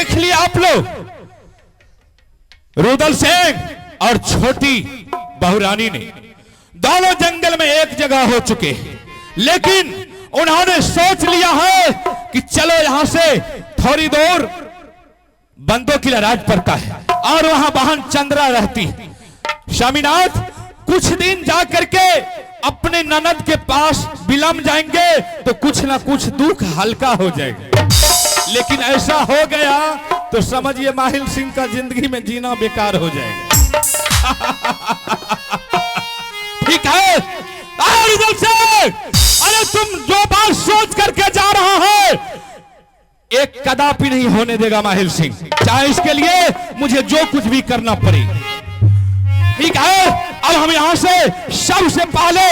देख लिया आप लोग, रुदल सिंह और छोटी बहुरानी ने दोनों जंगल में एक जगह हो चुके हैं, लेकिन उन्होंने सोच लिया है कि चलो यहां से थोड़ी दूर बंदों की राज पड़ता है और वहां बहन चंद्रा रहती है। स्वामीनाथ कुछ दिन जा करके अपने ननद के पास विलंब जाएंगे तो कुछ ना कुछ दुख हल्का हो जाएगा, लेकिन ऐसा हो गया तो समझिए माहिल सिंह का जिंदगी में जीना बेकार हो जाएगा। ठीक है सिंह, अरे तुम जो बात सोच करके जा रहा है एक कदापि नहीं होने देगा माहिल सिंह, चाहे इसके लिए मुझे जो कुछ भी करना पड़े। ठीक है, अब हम यहां से सबसे पहले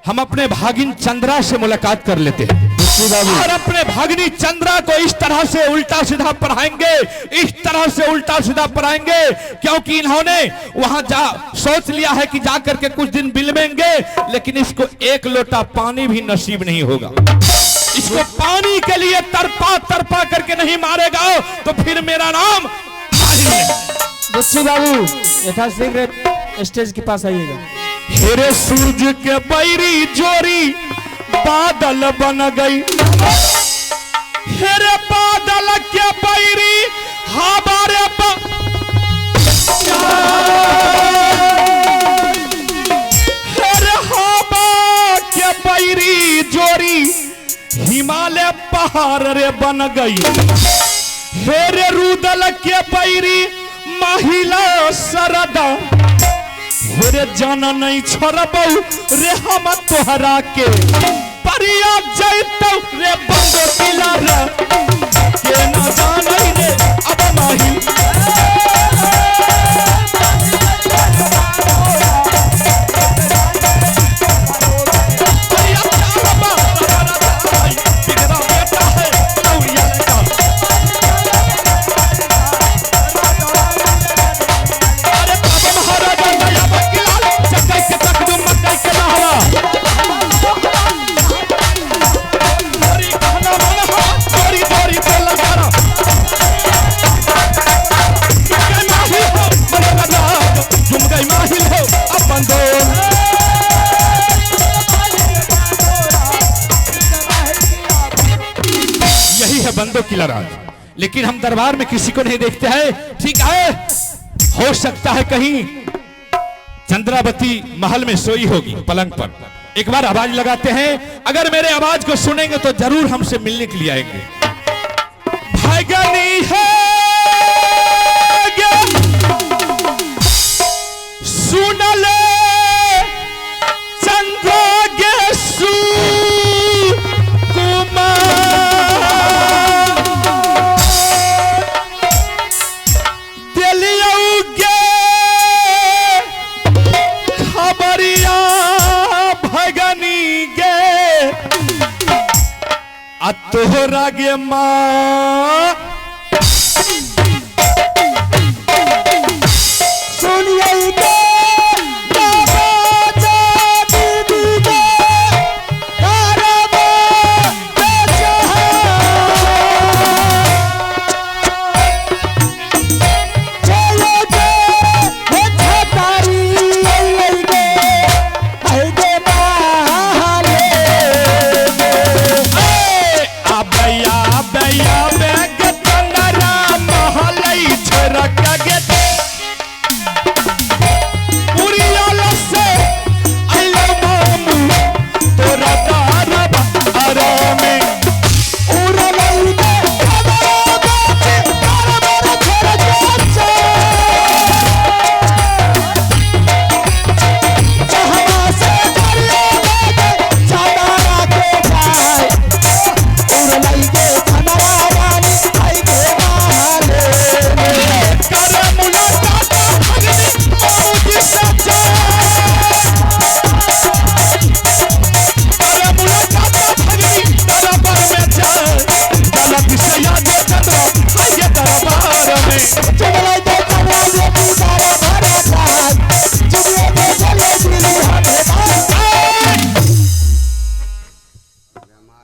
हम अपने भागिन चंद्रा से मुलाकात कर लेते हैं और अपने भागिनी चंद्रा को इस तरह से उल्टा सीधा पढ़ाएंगे, इस तरह से उल्टा सीधा पढ़ाएंगे, क्योंकि इन्होंने वहां जा सोच लिया है कि जाकर के कुछ दिन बिलमेंगे, लेकिन इसको एक लोटा पानी भी नसीब नहीं होगा। इसको पानी के लिए तरपा तरपा करके नहीं मारेगा तो फिर मेरा नाम बच्ची बाबू यथाशीघ्र स्टेज के पास आइएगा। हेरे सूरज के बैरी जोरी बादल बन गई, हेरे बादल के बैरी हमारे हेरे हवा के बैरी जोरी हिमालय पहाड़ रे बन गई, हेरे रुदल के बैरी महिला सरदा, हेरे जाना नहीं छोड़बौ रे हम तोहरा के परिया जैतौ रे बंदो किला रे के ना जानै रे अब माही। यही है बंदों की लड़ाई, लेकिन हम दरबार में किसी को नहीं देखते हैं। ठीक है, हो सकता है कहीं चंद्रावती महल में सोई होगी पलंग पर। एक बार आवाज लगाते हैं, अगर मेरे आवाज को सुनेंगे तो जरूर हमसे मिलने के लिए आएंगे। भागनी है सुन ले चंद्रा गे तोहरा गे मां सुनिए गे बाबा दीदी गे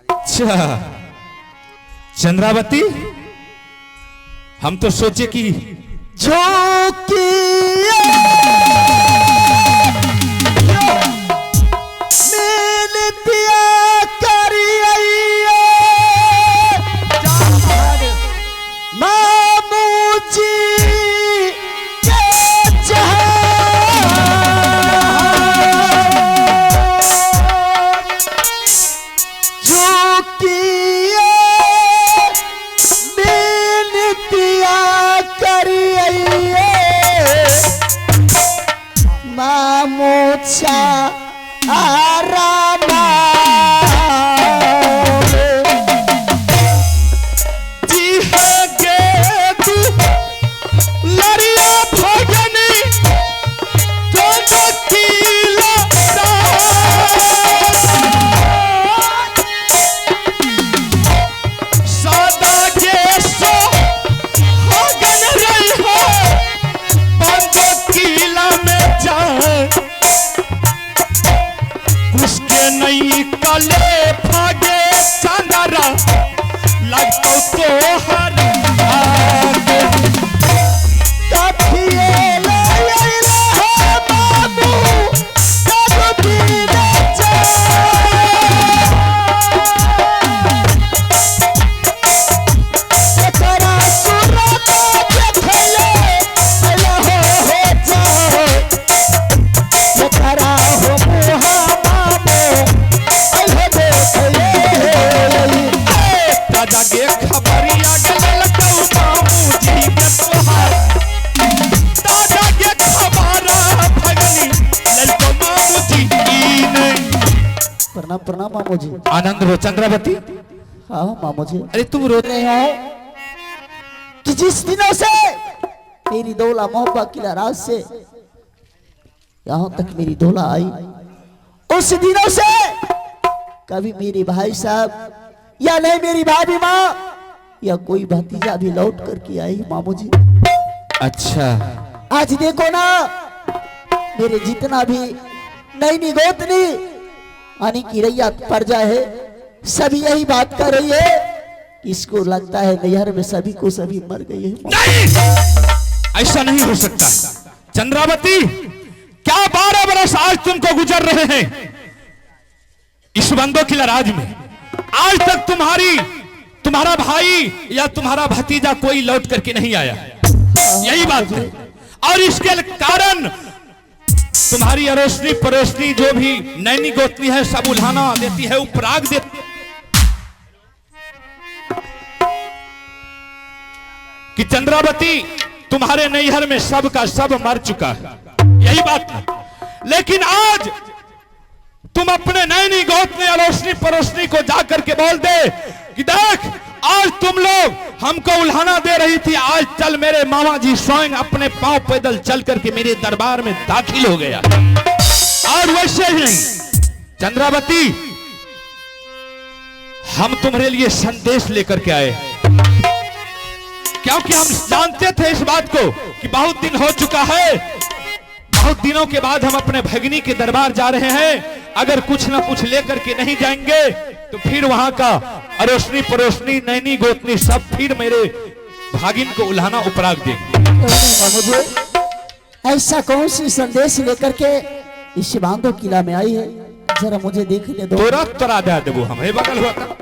अच्छा चंद्रावती, हम तो सोचे कि प्रणाम प्रणाम मामू जी। आनंद हो चंद्रावती। हाँ मामू जी। अरे तुम रो रहे हो कि जिस दिनों से मेरी दौला मोहब्बा किला राज से यहाँ तक मेरी दौला आई, उस दिनों से कभी मेरे भाई साहब या नहीं मेरी भाभी माँ या कोई भतीजा भी लौट करके आई मामू जी। अच्छा आज देखो ना मेरे जितना भी नई नई गोतनी आने की रैया प्रजा है, सभी यही बात कर रही है कि इसको लगता है नैहर में सभी को सभी मर गई है। नहीं, ऐसा नहीं हो सकता चंद्रावती। क्या 12 बरस आज तुमको गुजर रहे हैं इस बंदो की राज में, आज तक तुम्हारा भाई या तुम्हारा भतीजा कोई लौट करके नहीं आया, यही बात है। और इसके कारण तुम्हारी अड़ोसनी पड़ोसनी जो भी नैनी गोतनी है सब उल्हाना देती है, उपराग देती कि चंद्रावती तुम्हारे नैहर में सब का सब मर चुका है, यही बात है। लेकिन आज तुम अपने नैनी गोतनी अड़ोसनी पड़ोसनी को जाकर के बोल दे कि देख आज तुम लोग हमको उल्हाना दे रही थी, आज चल मेरे मामा जी स्वयं अपने पांव पैदल चल करके मेरे दरबार में दाखिल हो गया। और वैसे ही नहीं चंद्रावती, हम तुम्हारे लिए संदेश लेकर के आए, क्योंकि हम जानते थे इस बात को कि बहुत दिन हो चुका है, बहुत दिनों के बाद हम अपने भगिनी के दरबार जा रहे हैं, अगर कुछ ना कुछ लेकर के नहीं जाएंगे तो फिर वहां का अड़ोसनी पड़ोसनी नैनी गोतनी सब फिर मेरे भागिन को उल्हाना उपराग देंगे। मुझे ऐसा कौन सी संदेश लेकर के इस बांधो किला में आई है, जरा मुझे देखने दो। तोरा तोरा दे देबो हम, हे बगल हुआ था।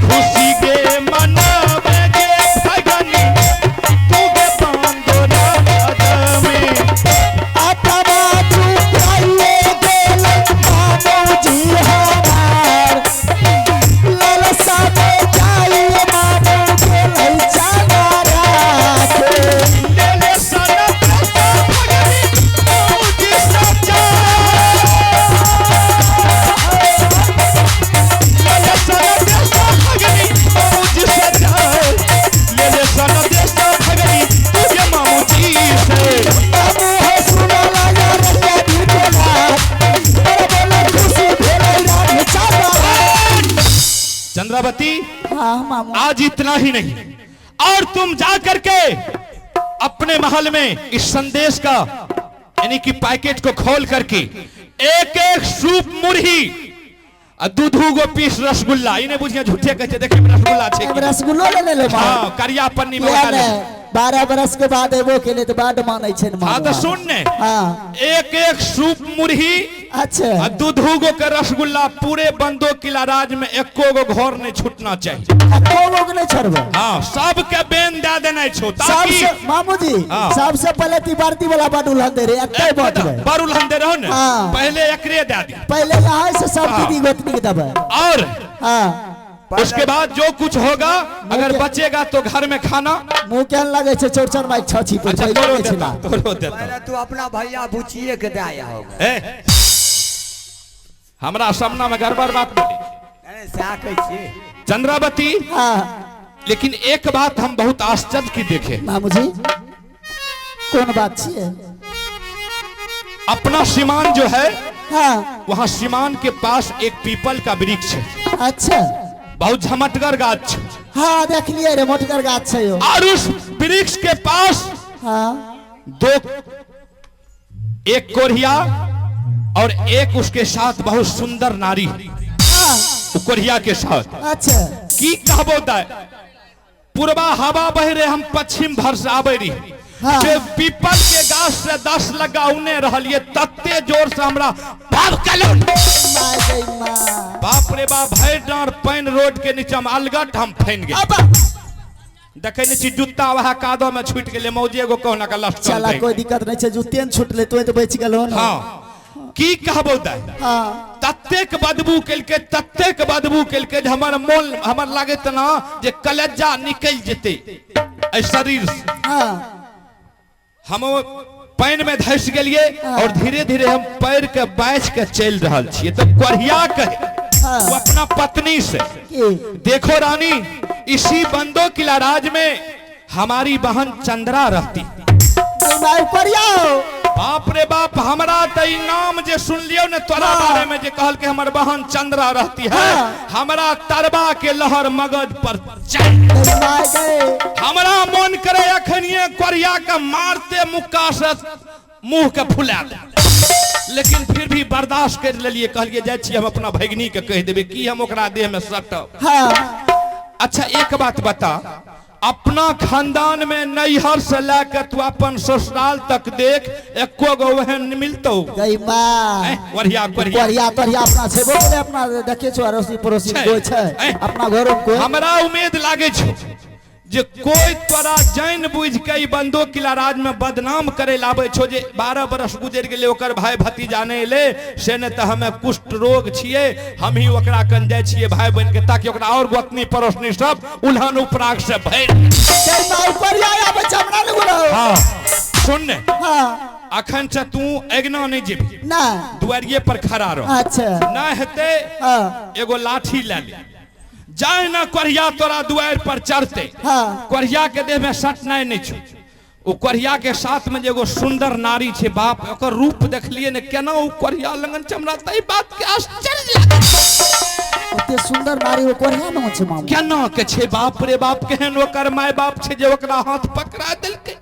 खुशी के मनावे। मामू। आज इतना ही नहीं, और तुम जा करके अपने महल में इस संदेश का यानी कि पैकेट को खोल करके एक एक सूप मुरही आ दू गो पीस रसगुल्ला, इने बुझिया झूठे कहै छै, देखे में रसगुल्ला छै अब रसगुल्लो ले ले मामू। हाँ, करिया पन्नी में किया उठा ले। ने 12 बरस के बाद एबो के लिए तो बड मानै छै ने हाँ मामू। तो सुन ने, हाँ। एक एक सूप मुरही अच्छा आ दू गो के रसगुल्ला पूरे बंदो किला राज में एको गो घर नहीं छूटना चाहिए। एको गो नहीं छोड़बे। हाँ, सबके बेन दे देना छो ताकि सबसे मामू जी हाँ। सबसे पहले तिबारती वाला बड उलहन दे रे, एते बटबै। बड़ उलहन दे रहो ने। हाँ। पहले एकरे दे दी। पहले यहाँ से सब हाँ। दीदी गोतनी के दबे। और हाँ उसके बाद जो कुछ होगा अगर बचेगा तो घर में खाना। मुंह केहन लगे छै चौरचन माइक छछी पर अच्छा पहिले तोरो नहि छै देता, ना। तोरो देता। पहले तू अपना भैया बुचिए के दे होगा। ए, हमरा सामना में गड़बड़ बात बोली। अरे सएह कहै छियै। चंद्रावती। हाँ। लेकिन एक बात हम बहुत आश्चर्य की देखे। मामूजी कौन बात छियै? अपना सीमान जो है, हाँ। वहाँ सीमान के पास एक पीपल का वृक्ष है। अच्छा। बहुत झमटगर गाछ। हाँ देख लिए रे, मोटगर गाछ छै यो। और उस वृक्ष के पास हाँ। दो, एक कोरिया और एक उसके साथ बहुत सुंदर नारी। हाँ। कोरिया के साथ। अच्छा। की कहबो दाय, पूर्वा हवा बह रहे, हम पश्चिम भर से आबे रही। हाँ। से पीपल के गाछ से 10 लगा उने रहलिए, तते जोर से हमरा बाप कलो। My गई माँ। बाप रे बाप, भरि डाँड़ पानि रोड के नीचा में अलगट हम फैन गेल। अब देखे नहीं छी जूता वह कादो में छूट गेलै, मौजी एगो कहुना के लटकल चला छै। कोई दिक्कत नहीं छै, जूते ने छूटले तो तो बचि गेलो ने। हाँ, की कहबो दाय, हाँ। ततेक बदबू केलकै, ततेक बदबू केलकै जे हमर मोन हमर लागैत ना जे कलेजा निकलि जेतै एहि शरीर से। हाँ। हम पानि में धसि गेलियै और धीरे धीरे हम पैर के बाँचि के चलि रहल छियै। तब कोढ़िया कहे हाँ। वो अपना पत्नी से, की? देखो रानी, इसी बंदो किला राज में हमारी बहन चंद्रा रहती। माय कोरिया हो। बाप रे बाप, हमरा त ई नाम जे सुन लियो ने तोरा हाँ। बारे में जे कहल के हमर बहन चंद्रा रहती है, हाँ। हमरा तरबा के लहर मगज पर चढ़। My गए। हमरा मन करे अखनिए कोरिया के मारते मुक्का से मुंह के फुला दे, लेकिन फिर भी बर्दाश्त कर लेलिए। कहलिए जाइ छी हम अपना भगिनी के कहि देबै कि हम ओकरा देह में सटब। हाँ। अच्छा एक बात बता, अपना खानदान में नैहर से लेकर तू अपन ससुराल तक देख, एको गो ओहन मिलतो? गई माँ। बढ़िया बढ़िया। कोरिया तोरिया अपना छै बोले अपना देखे छो अड़ोसी पड़ोसी छै। कोई छै अपना घर में कोई। हमरा उम्मीद लागे छो जे कोई तोरा जान बुझ के ई बंदो किला राज में बदनाम करे लाबे छो जे 12 बरस गुजर गेलै ओकर भाई भतीजा नहि एलै, से ने तऽ हमे कुष्ठ रोग छियै, हम ही ओकरा कन जाइ छियै भाई बन के, ताकि ओकरा और गोतनी पड़ोसनी सब उल्हन उपराग से भरि। गई माँ कोरिया आबै छै हमरा लग रहो। हाँ सुन ने, हाँ। अखन से तू अगना नहीं जेबी, ना। दुआरिये पर खड़ा रह। अच्छा। ना हेतै हाँ। एगो लाठी ले ले, जाय ना कोढ़िया तोरा दुआरि पर चढ़ते। हाँ। कोढ़िया के देह में सटनाइ नहीं छौ। ओ कोढ़िया के साथ में जे एगो सुंदर नारी छै, बाप ओकर रूप देखलिए ने केना ओ कोढ़िया लगन छै, हमरा तऽ ई बात के आश्चर्य लागल। ओते सुंदर नारी ओ कोढ़िया न छै मामू। केना के छै, बाप रे बाप, केहन ओकर my बाप छै जे ओकरा हाथ पकड़ा देलकै।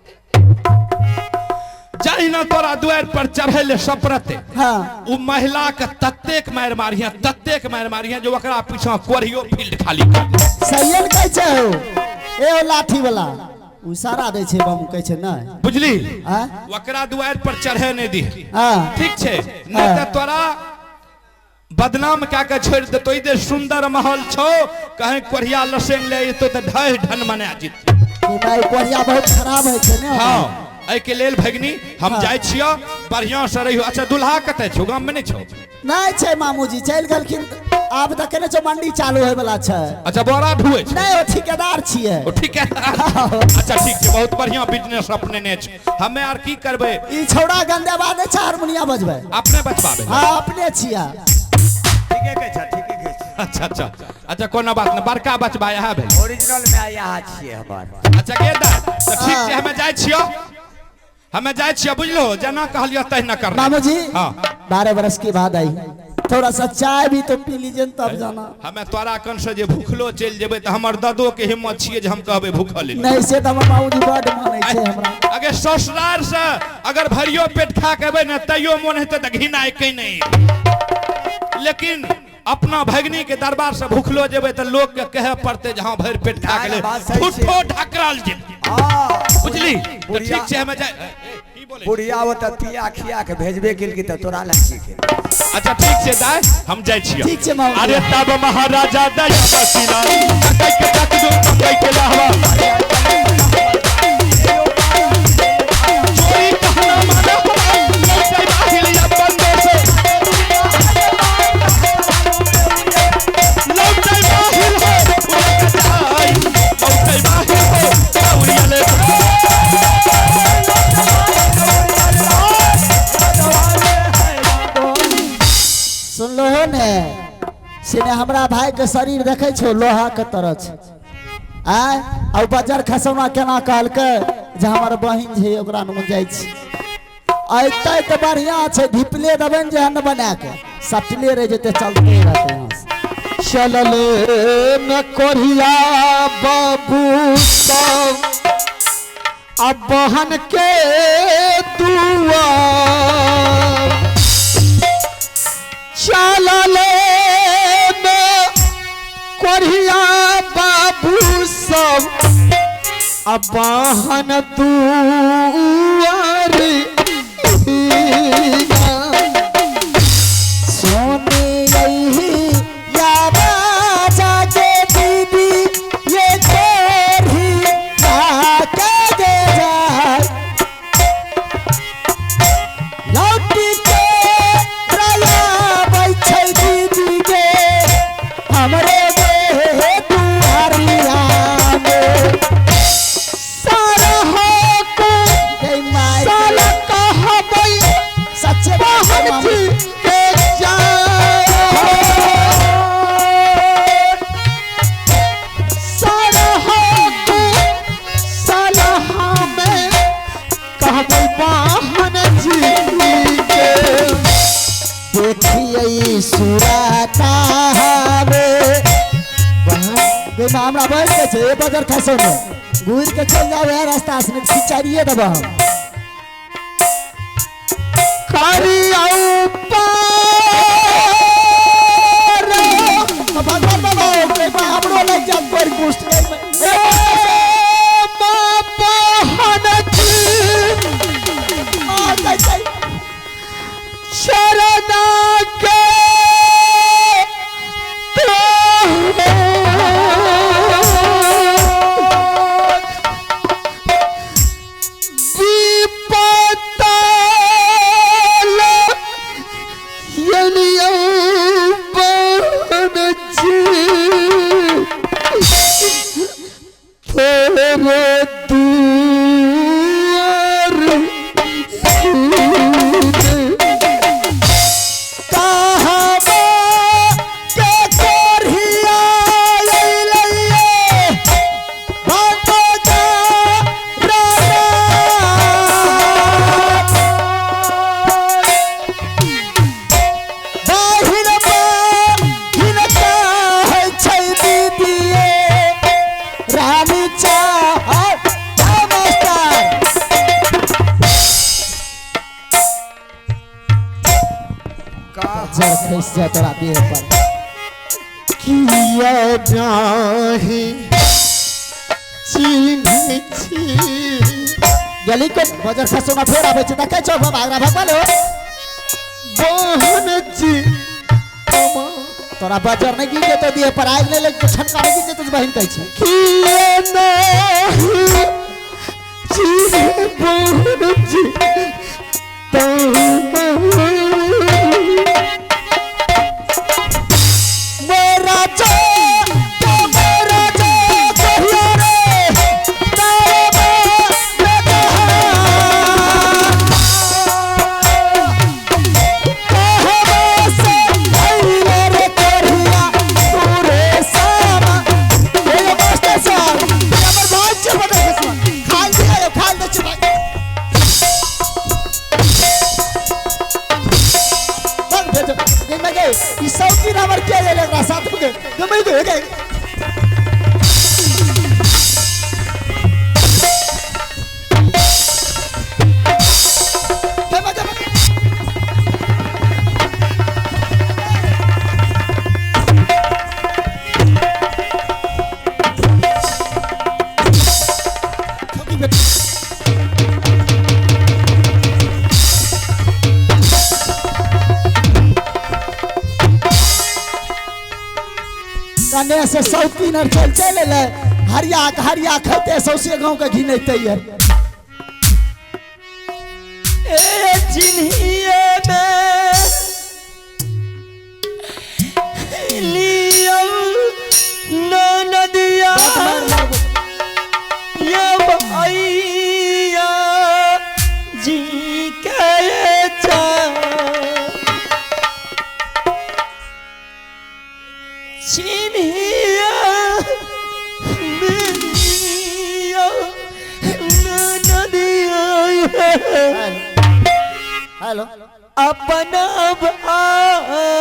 जाहि ना तोरा दुआरि पर चढ़ै ले सपरते, हाँ। ओ महिला के ततेक मारि मारिहे, ततेक मारि मारिहे जे ओकरा पीछा कोढ़ियो फील्ड खाली कर दे। सहिए ने कहै छै हो। ए ओ लाठी वाला ओ इशारा दै छै बाबू, कहै छै नहि। बुझली? हाँ? ओकरा दुआरि पर चढ़े नहि दी। हाँ। ठीक छै, नहि तऽ तोरा बदनाम कए के छोड़ि देतौ। ई जे सुंदर महल छौ, कहीं कोढ़िया लसेंग ले एतौ तऽ ढहि ढन मना जेतौ। भाई कोढ़िया बहुत खराब होइ छै ने। हाँ, एहिके लेल भगिनी हम हाँ। जाइ छियौ, बढ़िया से रहियो। अच्छा दुल्हा कतऽ छौ, गाम में नहि छौ? नहि छै मामूजी, चलि गेलखिन। आब तऽ केने छौ मंडी चालू होय वाला छै। अच्छा बोरा ढुए छै? नहि, ओ ठिकेदार छियै। ओ ठिकेदार। अच्छा ठीक छै, बहुत बढ़िया बिजनेस अपने ने छै। हमे आर की करबै? ई छौड़ा गंदेबा नहि छै, हारमोनिया बजबै। अपने बजबाबै? हाँ अपने छियै। ठीके कहै छै, ठीके कहै छै। अच्छा अच्छा अच्छा, कोनो बात नहि, बड़का बचबा इएह भेल। ओरिजिनल में यहाँ छियै हमर। अच्छा गे दा, तऽ ठीक छै, हमे जाइ छियौ, हमे जाइ छियौ, बुझलो, जेना कहलियौ तहिना करना। मामूजी हाँ। 12 बरस के बाद आई। थोड़ा सा चाय भी तो पी लीजिए न तब जाना। हमे तोरा कन से जे भूखलो चलि जेबै तऽ हमर ददो के हिम्मत छियै जे हम कहबै भूखल एलियै। नहीं से तऽ हमर बाबूजी बड मानै छै हमरा। अगर ससुरार से अगर भरियो पेट खा के एबै ने तैयो मोन हेतै तऽ घिना एकै नहि। लेकिन अपना भगनी के दरबार से भूखलो जेबै तऽ लोक के कहै पड़तै जे हाँ भरि पेट खा के नहि, बात सही छै। झूठो ढकरल जेबै। हाँ बुझली? तऽ बुढ़िया- ठीक छै हमे जाय। की बोलै? बुढ़िया ओ तऽ पिया खिया के भेजबे केलकै तऽ तोरा लग की केलकै? अच्छा ठीक छै दाय, हम जाइ छियै। ठीक छै मामा। अरे तब महाराजा दया बसिला कटै के तक दू कटै के लहवा चोरी कहना माना लौटै बाहिल अपन देश लौटै बाहिल हो उड़त जाय लौटै बाहिल हो उड़ियले। सुनलो हो ने से ने हमरा भाई के शरीर देखे छो लोहा के तरह छै। आय आ बजर खसौना केना कहलकै जे हमर बहिन छै ओकरा नुन जाइ छी। अयतै तऽ बढ़िया छै, धिपले देबै ने जेहन बना के सटले रहि जेतै, चलते रहतै यहाँ से। चलले में कोरिया बाबू सब अब बहन के दुआ चलले में कोरिया बाबू सब अब बहन दुआर सोनी यही या राजा के दीदी ये कोरी के दे जाए लौटी के रया बैठे दीदी के हमरे दे दुआरिया में सारा हो को गई माई साला कहबै सच्चे बहन जी के जान सारा हो को साला हमें कहबै बहन जी के। देखिए सुराता हवे बहन हमरा बैठ के छै बजर खसो में घूर के चल जाओ यार रास्ता से खिचाड़िए देब हम। करियौ पार भगवान बाबा कृपा हमरो लग जात पर कुष्ठ ए बहन जी शरणा के विपताल यलियौ बहन जी तोरे दुआर कहबो के कोरिया अइलैये भगो जा बाहिर बाहिर कहै छै दीदीए रानी चाह मास्टर जर खसि जाय तोरा देह पर। किया नाही चिन्है छी गेली को बजर खसोना फेर आबै छै देखै छौ बाबा भगवान हो बहन जी तोरा बजर नहि गिर जेतौ देह पर आगि नहि लागि छनका नहि गिर जेतौ जे बहिन कहै छै। किया नाही चिन्है बहन जी मेरा जो तो मेरा जो कहियो रे तारे में कहबो से भइले रे कोरिया तोरे सामा। ए मास्टर साहब हमर भाई छै बता के खाल दिया खाल दे छै भाई। से सौतीन आर चल चल एलै, हरिया हरिया खैते सौसे गाँव के घिनैते यार। ए चिन्हिए में लियौ नदिया ये भैया जी के चिन्हिया मिलिया नदिया हेलो अपना भाइया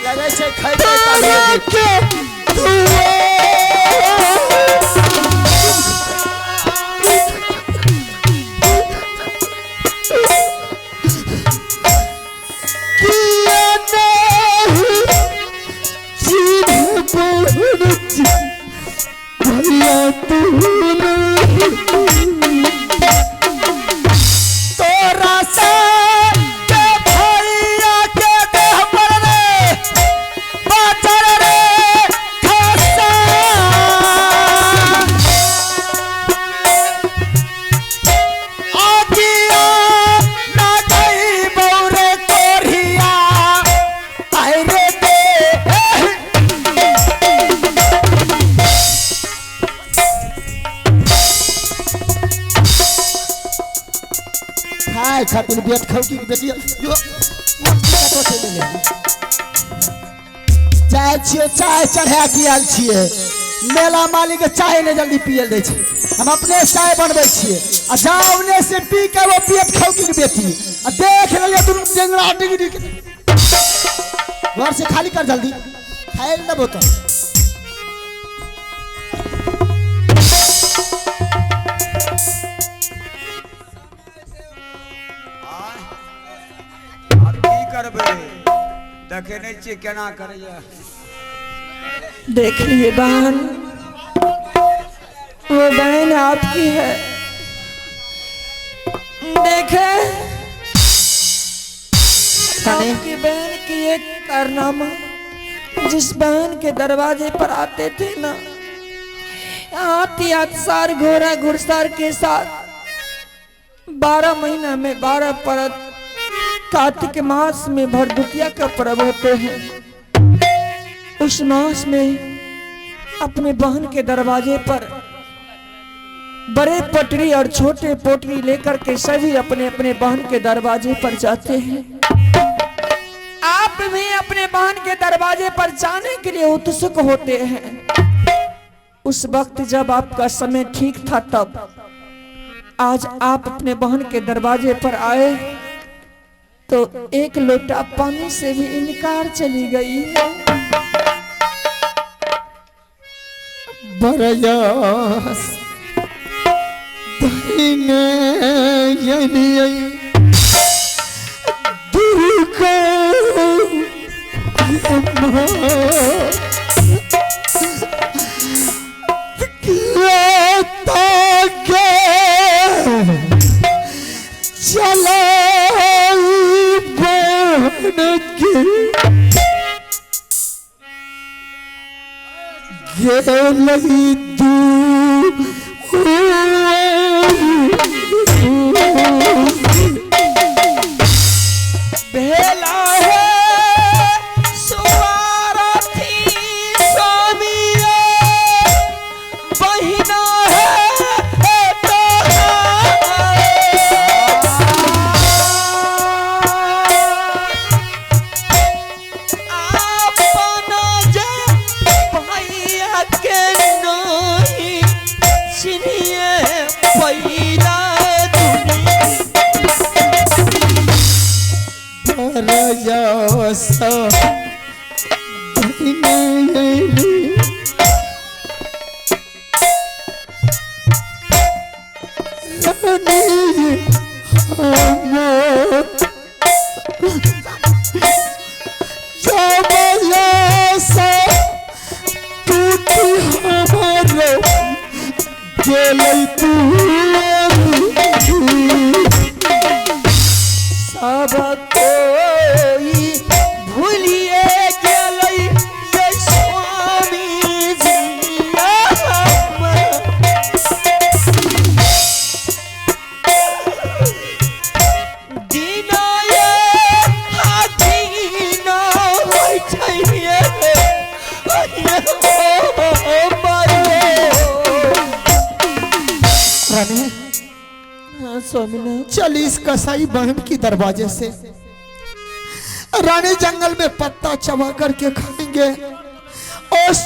लगै छै खैते तभिए। तोरा से के भैया के देह पर रे बाचर रे खसा आगिया ना गई बौरे कोरिया आय रे दे। खाए खातिर बेट खौकी के बेटी यो कतौ चलि गेलै। चाय छियै, चाय चढ़ा के आयल छियै। मेला मालिक के चाय नहि जल्दी पियल दै छै, हम अपने चाय बनबै छियै आ जाउने से पी के वो पियत खौकी के बेटी आ देख लेलियै दुनू डेंगरा डिगरी के। घर से खाली कर जल्दी, खाए लए देबो तो। आब की करबै, देखे नहि छियै केना करैया। देख लिए बहन, वो बहन आपकी है। देखे आपकी बहन की एक कारनामा, जिस बहन के दरवाजे पर आते थे ना, हाथी हथसार घोड़ा घुड़सार के साथ 12 महीना में 12 परत कार्तिक मास में भरदुतिया का पर्व होते हैं। उस मास में अपने बहन के दरवाजे पर बड़े पटरी और छोटे पोटरी लेकर के सभी अपने अपने बहन के दरवाजे पर जाते हैं। आप भी अपने बहन के दरवाजे पर जाने के लिए उत्सुक होते हैं। उस वक्त जब आपका समय ठीक था तब आज आप अपने बहन के दरवाजे पर आए तो एक लोटा पानी से भी इनकार चली गई है। बरयास बहिने यलियै दुर्गा गेलई दू भेला है सुवारथी स्वामिया बहिना है अपना जे भैया के नहीं चिन्हिए पहिला दुनिया बरयास बहिने यली रानी हमर जबयास तू गेलै तू। सब कोई भूलिए गेलै ये स्वामी जी हमर। दिना ये हा दिना होइ छै ये, ये हमर। रानी हाँ स्वामीनाथ। चल इस कसाई बहन की दरवाजे से। रानी जंगल में पत्ता चबा करके खाएंगे।